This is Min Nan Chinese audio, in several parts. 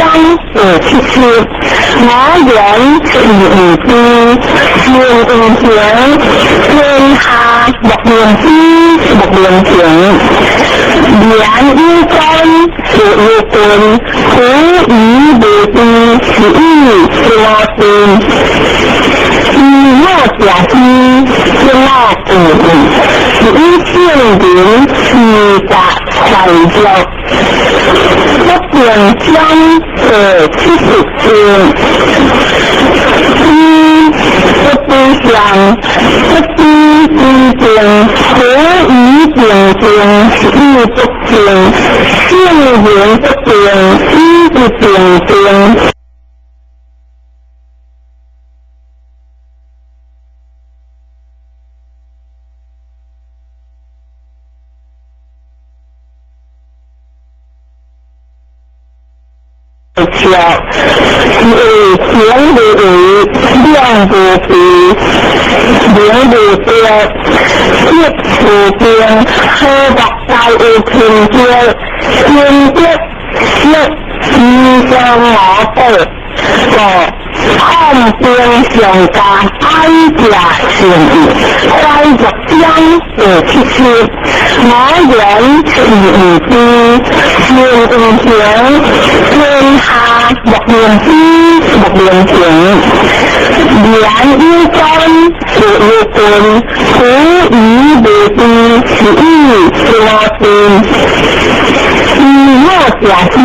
第七十，我願是無知，善無形，天下莫言知，莫言情。言有根，事有根，苦與無知，是以所定。以我食之，是我故意，是以聖人自覺快樂。不定章第七十章，一不知相，不知之定，何以定定？是以不定，聖人不定，以不定定。是為行無為，量無疲，名無著，色無邊，何莫大有品德，心得色二相五寶，五看兵上加愛食善意，快樂章第七十，我願是無知，善無形，天下莫言知，莫言情。言有根，事有根，苦與無知，是以所定。以我食之，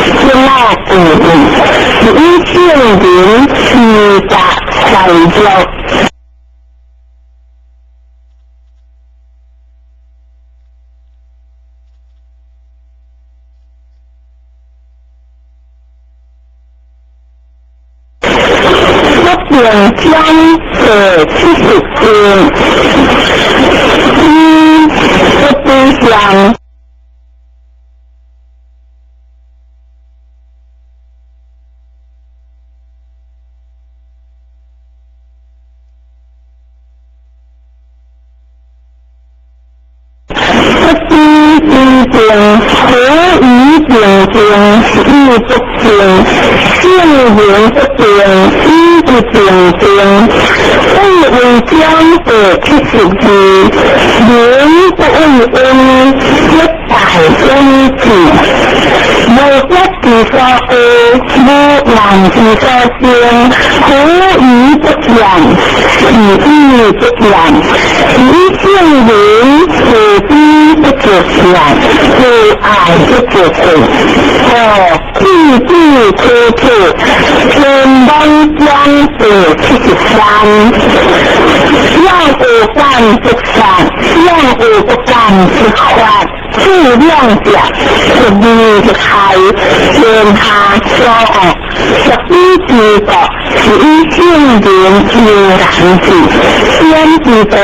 是我故意，是以聖人自覺快樂。不定章第七十章，一不知相。不知之定，何以定定？是以不定，聖人不定，以不定定。不為章第七十二，人不為恩，一大恩智。無德之所惡，無難之所生，苦與不言，是以不言，是以聖人自知不覺善，自愛不覺慧。哦，句句可可，天王章第七十三，相無感不善，相無不感不法。自量者，十二不害，天下所惡，十一之道，是以聖人悠然智，先之道，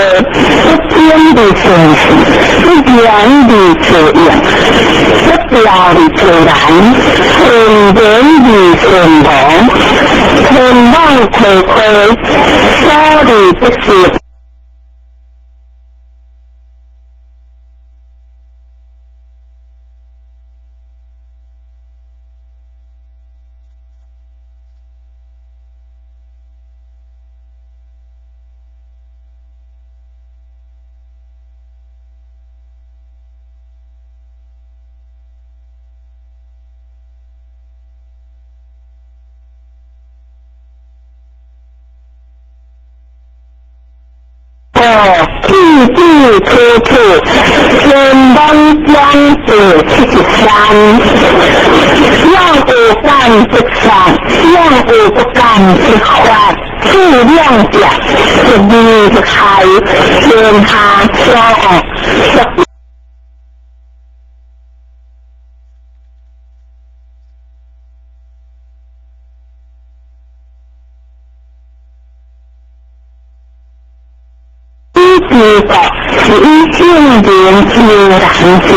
不偏的善事，不言的自用，不掉的自然，天人的善良，天网恢恢，疏而不失。句句可可，天王章第七十三，相無感不善，相無不感不法。自量者，十二不害，天下所惡，十。之道，是以聖人悠然智，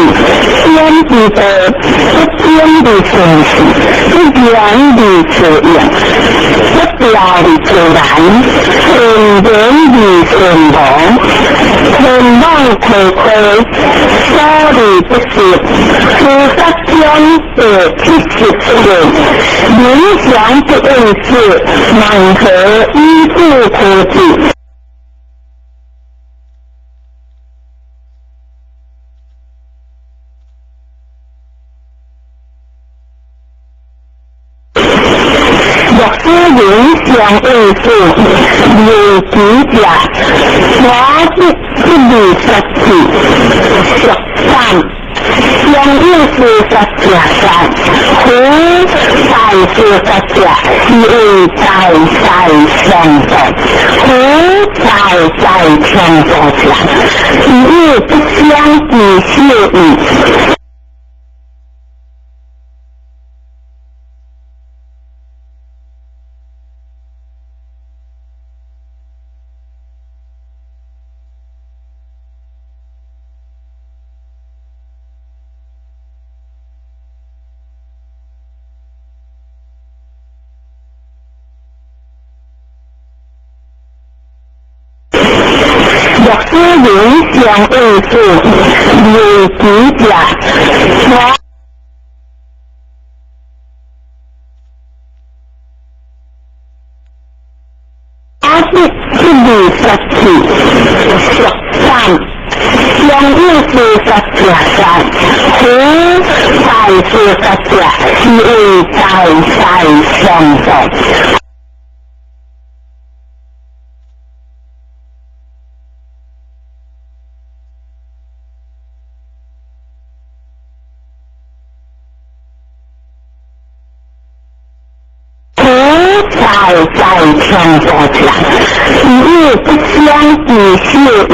顯之道，不偏而順勢，不言而自應，不調而自然，順人而順無，天網恢恢，疏而不失，菩薩中第77論，冥想不厭事，萬何以故可知？若使人相應事，未知者，我不不如實智，俗三相應事實者三，苦大事實者是為在在相助，苦在在相助者，是以不相之小義。若使人相應事，未知者，我不不如實智，俗三相應事實者三，苦大事實者是為在在相助。苦在在相助者，是以不相之小義。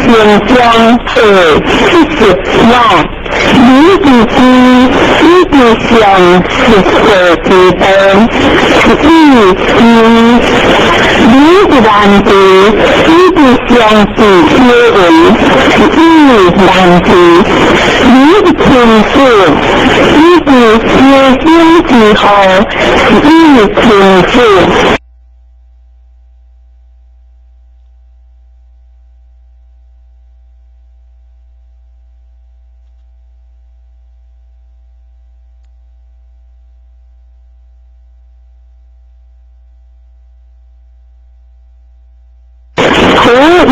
先將第75，理之知，以之相實說之道，是以知；理之難知，以之相之小為，是以難知；理之清楚，以之修身之後，是以清楚。苦於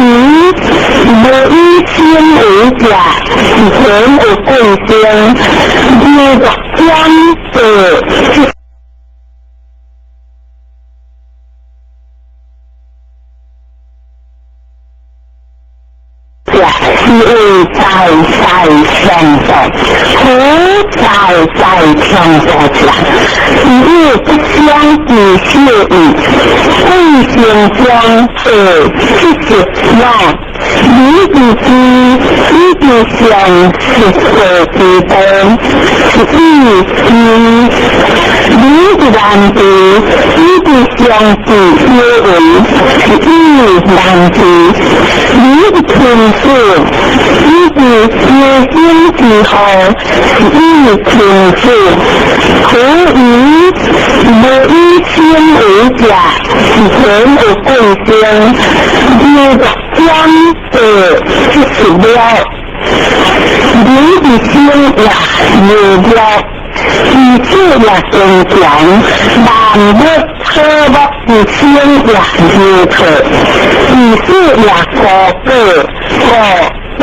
無以心為者，是前有過生，26章第七。是為在在相助，苦在在相助者，是以不相之小義。貴先將第75，理之知，以之相實說之道，是以知；理之難知，以之相之小為，是以難知；理之清楚，以之修身之後，是以清楚。苦於無以心為者，是前有過生，26章第76，理之心也無了，意志也堅強，萬物草木之生也無錯，意志也高過，故堅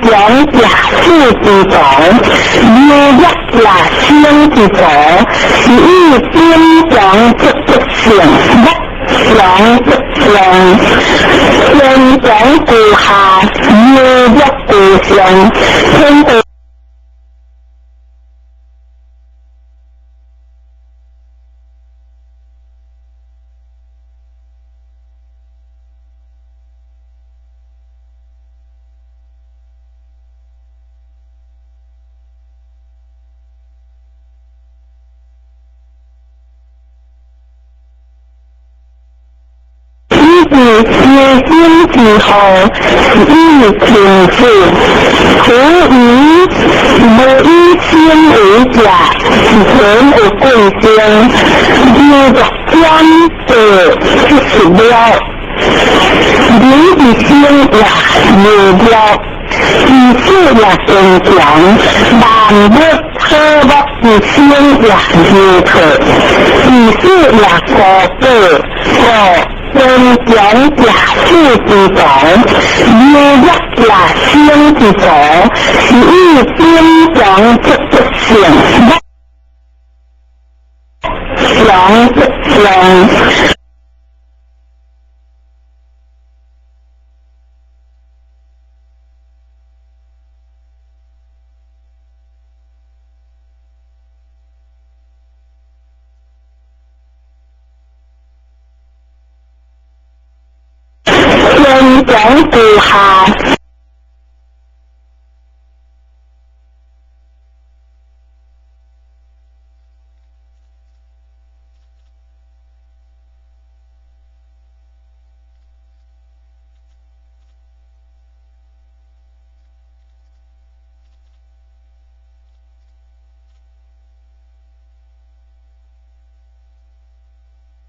強者死之徒，柔弱者生之徒，是以堅強則不勝，不強則強。堅強居下，柔弱居上，天地。伫幽心之雨，是以停止。厨余無以鮮為食，是田有過程。牛肉點地70了，人一生也牛了，知識也堅強，萬物草木之生也牛客，知識也高果，五堅強食死之徒，牛肉食生之徒，是以堅強足足性，強不強。堅強之下。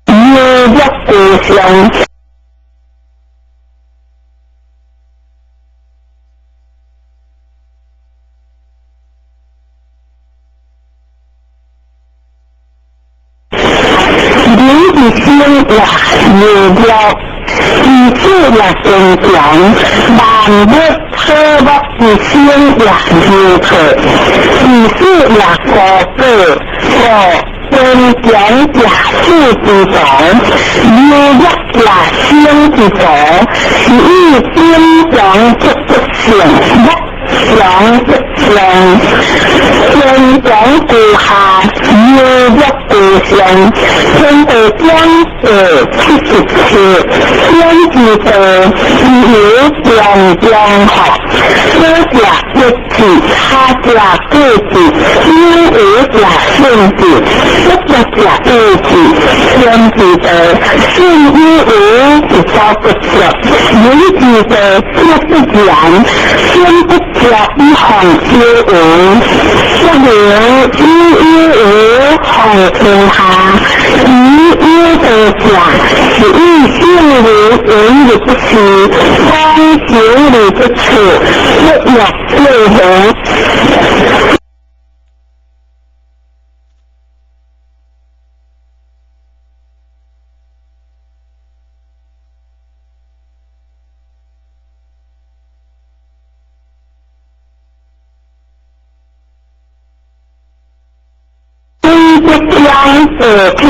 牛肉之上。人一生也牛了，知識也堅強，萬物草木之生也牛客，知識也高果，五堅強食死之徒，牛肉食生之徒，是以堅強足足性，強不強。堅強之下，牛肉之上，天地將地77，天之地，由強強吼，小食一子，下食果子，有無食性子，不食食果子，天之地，信有無是走不着，人之地，不不然，先不食以防小無，說明有有無防天下，以有得食，是以性如言而不虛，方行而不處，不欲六合。水不將地73，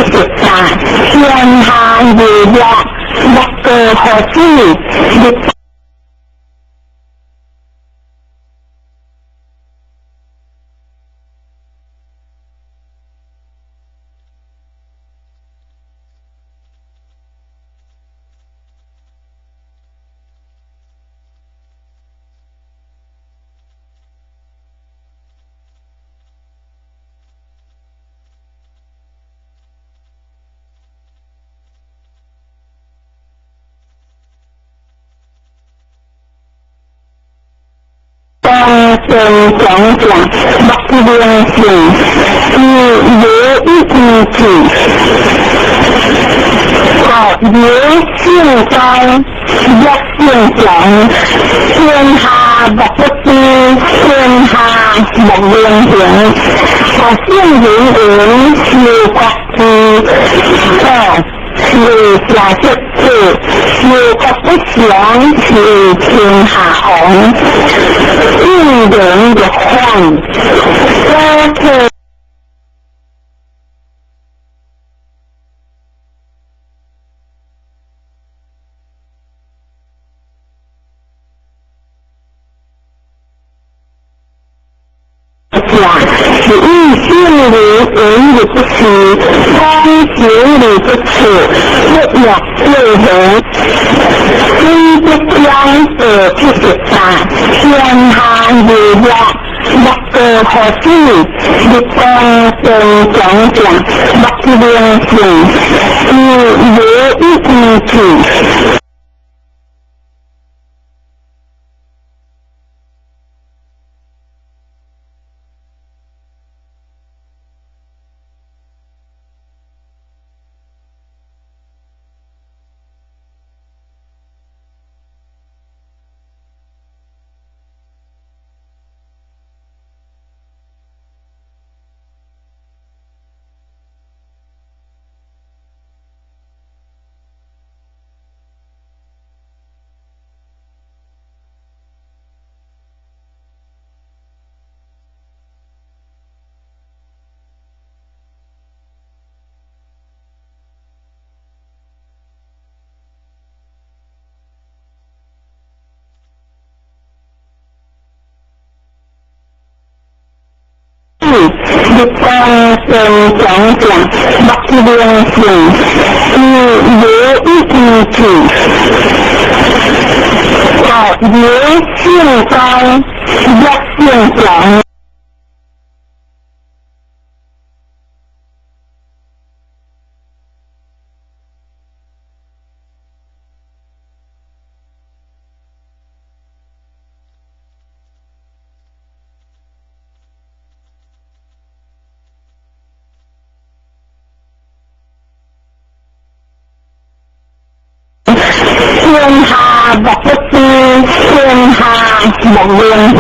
天下無逆，莫過何子？日當正強者，莫明性，是無一之智。哦，有性高，欲性強，天下莫不知，天下莫明行。哦，聖人云：修國之，哦，是食足子，修國不祥，是天下亡。應人欲反，我客。是以性如言而不虛，方行而不處，不欲六合。水不將地73，天下無逆，莫過何子？日當正強者，莫明性，是無一之智。日光正强正，目明性，是无一之智，刘姓高，叶姓强。天下莫不知，天下莫明行。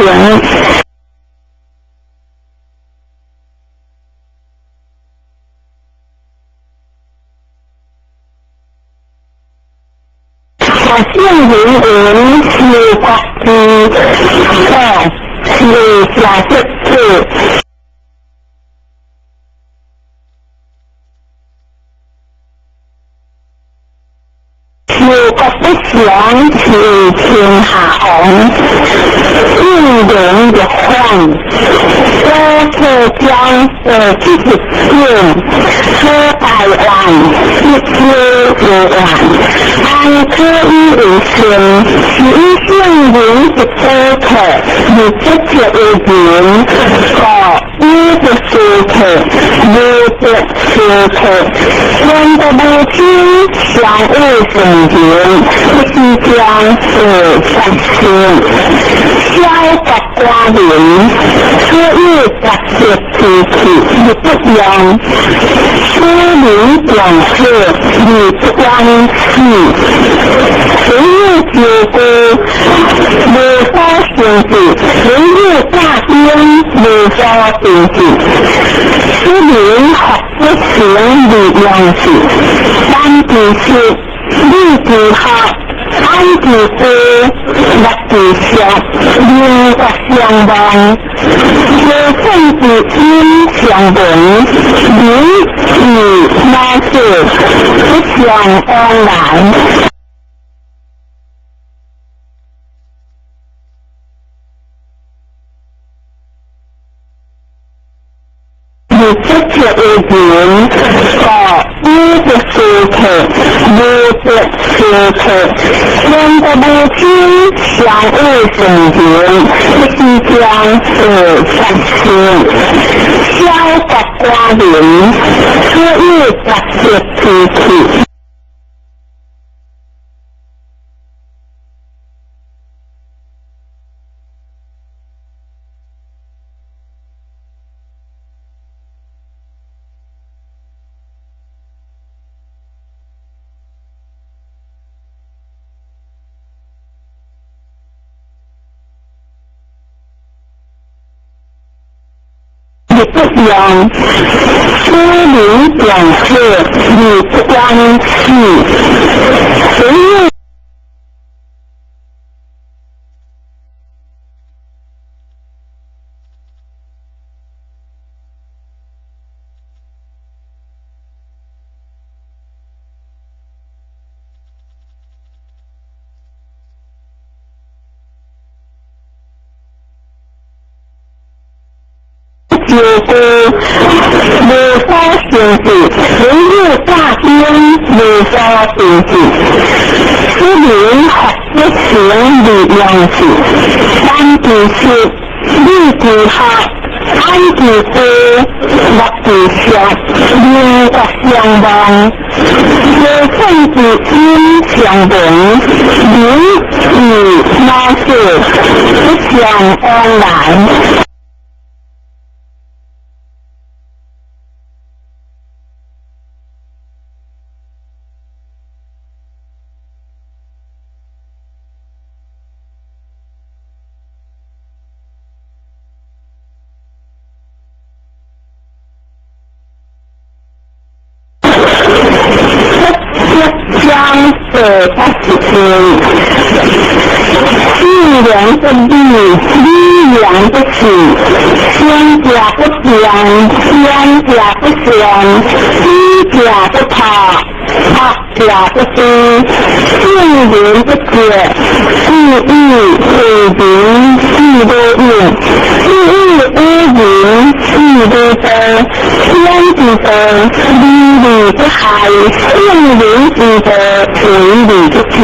圣人云：修国之道，是下得智。修国不祥，是天下亡。应人欲反，高克将70将，出台湾，一秋无完。安可以为圣？是以圣人之高客，而不得为人；故以不思客，无得思客。天道无亲，相与成仁，不知将杀生。小国寡民，所以杂色之气而不用；使民重色而不忘死。谁有赵高，无所成就；谁有诈兵，无所成就。使民学不成而忘事，三之事，礼之学，安之居，乐之俗，民国相望，无政之音相闻，民与乃事不相往来。而不得为人，故以不思客，无得思客。天道无亲，相与成仁，不知将杀生。小国寡民，所以杂色之气。而不用，使民重色而不忘死。谁有赵高，无所成就；谁有诈兵，无所成就。使民学不成而忘事，三之事，礼之学，安之居，乐之俗，民国相望，无政之音相闻，民与乃事不相往来。80天，四良不义，礼良不耻，先家不讲，先家不相，知家不怕，怕家不知，信人不觉，是义为人，是不义，是义无人，是不真。之道，離而不害；聖人之道，為而不爭。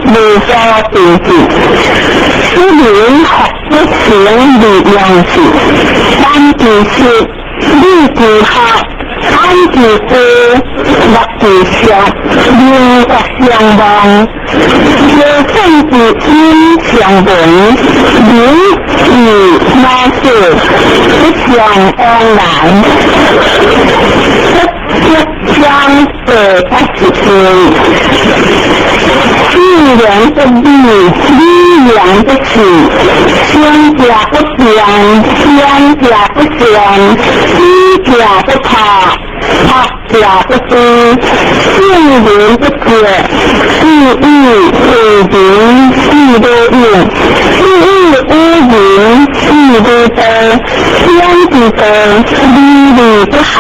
無所定志，此人學不成而用事，難之識，理之學，安之居，樂之適，明覺相望，小聖之音相聞，仁義禮智不相往來，不將第80歲。四言不美，語言不辭，先者不辯，先者不善，知者不怕，怕者不知，聖人不覺，是以為人，是無用，是以為人，是無道，天之道，離而不害；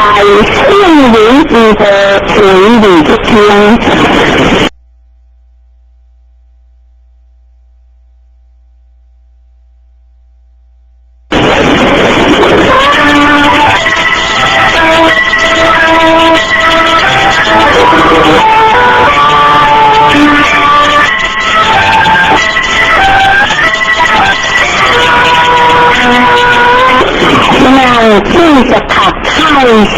聖人之道，為而不爭。四十读太上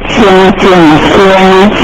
清净经。